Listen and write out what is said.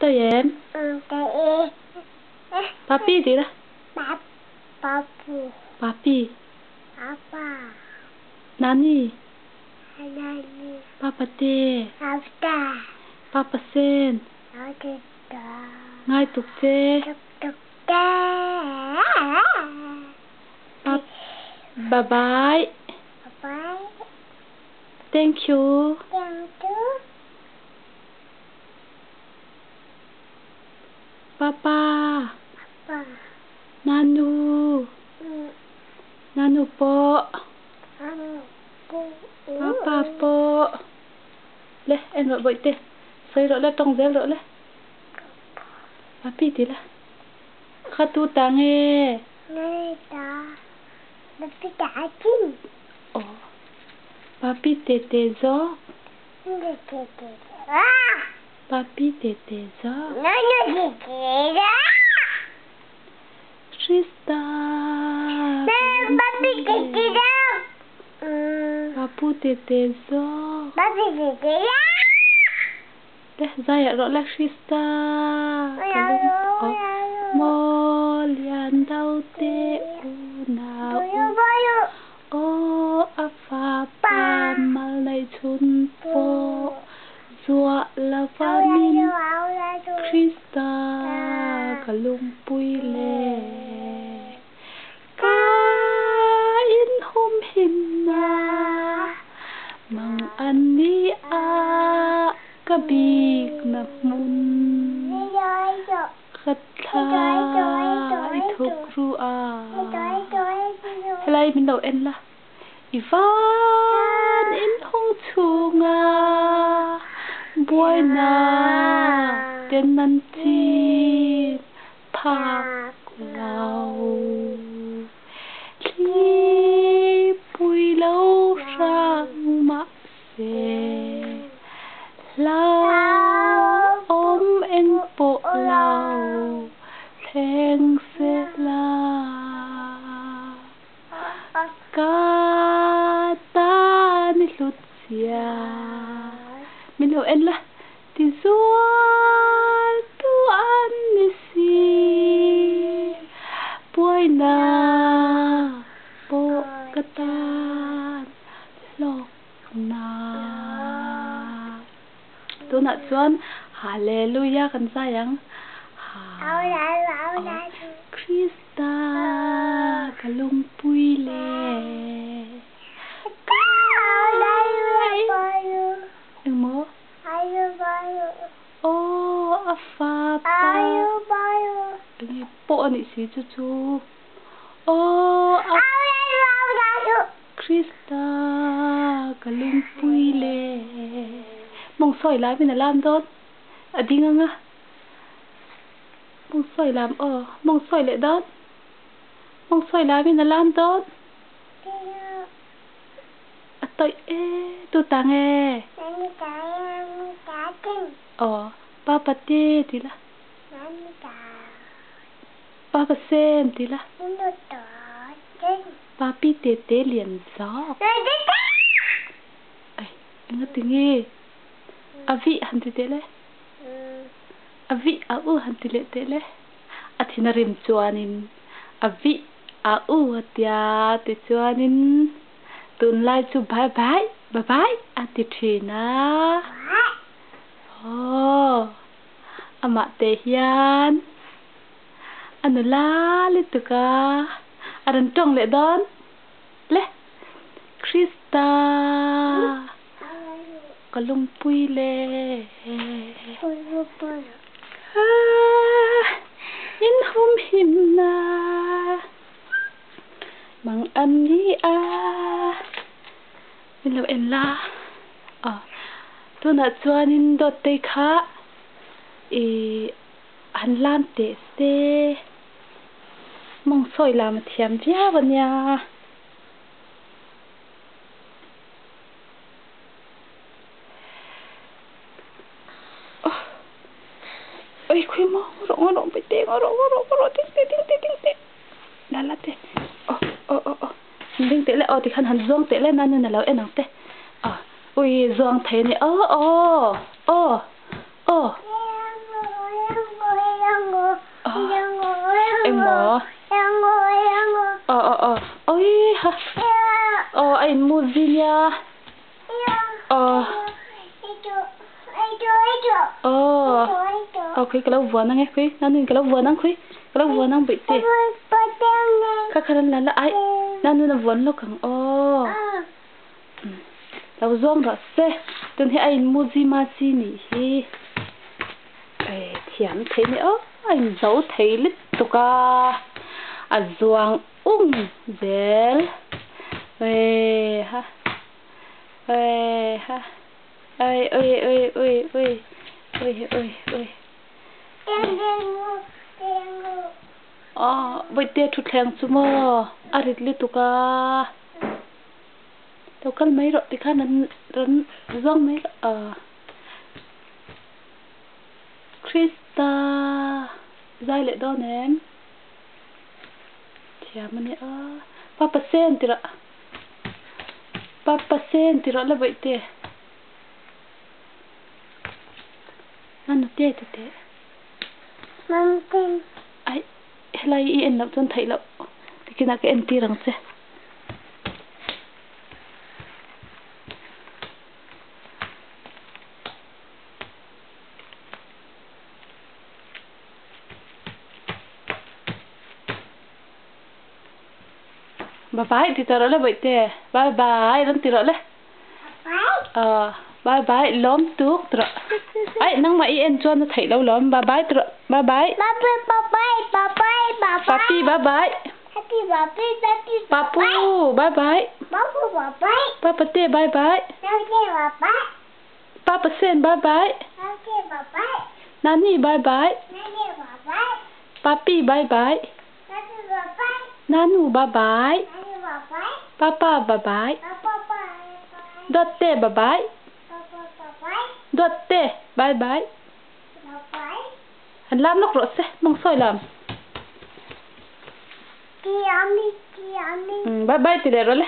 Tawi em? Papi tih la. Papi. Nani. Papa te. Papa sen. Ngai tuk che. Bye bye. Thank you. Papa. Nanu. Nanu pawh. Papa pawh. Le en rawh bawihte. Sawi rawh le tawng zel rawh le. Papi ti la. Kha tu ta nge? Aw. Papi te te zawk. Papi te te zawk. Krista Papu te te zawk. Le zai ah rawh le Krista ka lung aw maw lian do te unau aw a fapa mal neih chhun pawh zuah lova min Krista ka lungpui le ka inhumhimna mang an ni a ka bikna hmun ka thla i thuk ru a. Helai min lo en la i van inhung chhunga buaina ten an chin phak lo. Thlipui lo hrang mahse hlauhawm eng pawh lo thleng se la. Ka tan i hlut chhia min lo en la ti zual tu an ni si. Buaina pawh ka tan hlawkna. Tunah chuan Hallelujah kan zai ang. Krista ka lungpui le ka Engmaw? Aw a fapa Enge pawh a nih si chu chu Aw a Krista ka lungpui le Mawng sawi lai min a lam dawn a ding ang a. Mawng sawi lam aw mawng sawi leh dawn mawng sawi lam in a lam dawn a tawih e tu ta nge aw papa te ti la papa sen ti la papi te te lian zawk ai engati nge a vih han ti teh le. A vih a u han ti leh teh le. A thin a rim chuanin a vih a u a tia tichuanin tunlai chu bye bye bye bye a ti thin a. Aw amah teh hian a nula lutuk a, a rawn tawng leh dawn le Krista. Ka lungpui le. In humhimna mang an ni a. Min lo en la. Aw tunah chuanin dawt te kha ih han lam teh se. Mawng sawi lam a thiam viau a nia. Oi khui mo ro ro pe te ro ro ro ro ting te ting te ting te la la te o o o o ding te le o ti khan han zawng te le na nu na lo en ang te a Ui zuang thei a ni aw aw aw aw. Engmaw aw aw aw ui ha aw a in mu zi nia aw aw aw khui ka lo vuan ang e khui nanuin ka lo vuan ang khui ka lo vuan ang bawihte kha kha la la ai nanun a vuan lawk ang aw. Lo zawng rawh se, tun hi a in mu zima chi nih hi thiam thei mai aw, a in zo thei lutuk a, a zuang ung zel ui ha ui ha ui ui ui ui ui ui ui ui aw bawihte thutthleng chu maw a rit lutuk a. Lo kal mai rawh tikhan an rawn zawng mai rawh a. Krista zai leh dawn em? Thiam a nia. Papa sen ti rawh. Papa sen ti rawh la bawihte. A nute ti teh. Aih helai i en loh chuan theih loh. Tikinah ka entir ang che. Bye bye ti tawh rawh le bawihte bye bye rawn ti rawh le bye bye lawm tuk ti rawh aih nangmah i en chuan a theih lo lawm bye bye ti rawh bye bye papi bye bye. Papu bye bye. Papa te bye bye. Papa sen bye bye. Nani bye bye. Papi bye bye. Nanu bye bye. Papa bye bye. Dawtte bye bye. Dawtte bye bye. An lam lawk rawh se, mawng sawi lam. Bye bye ti leh rawh le.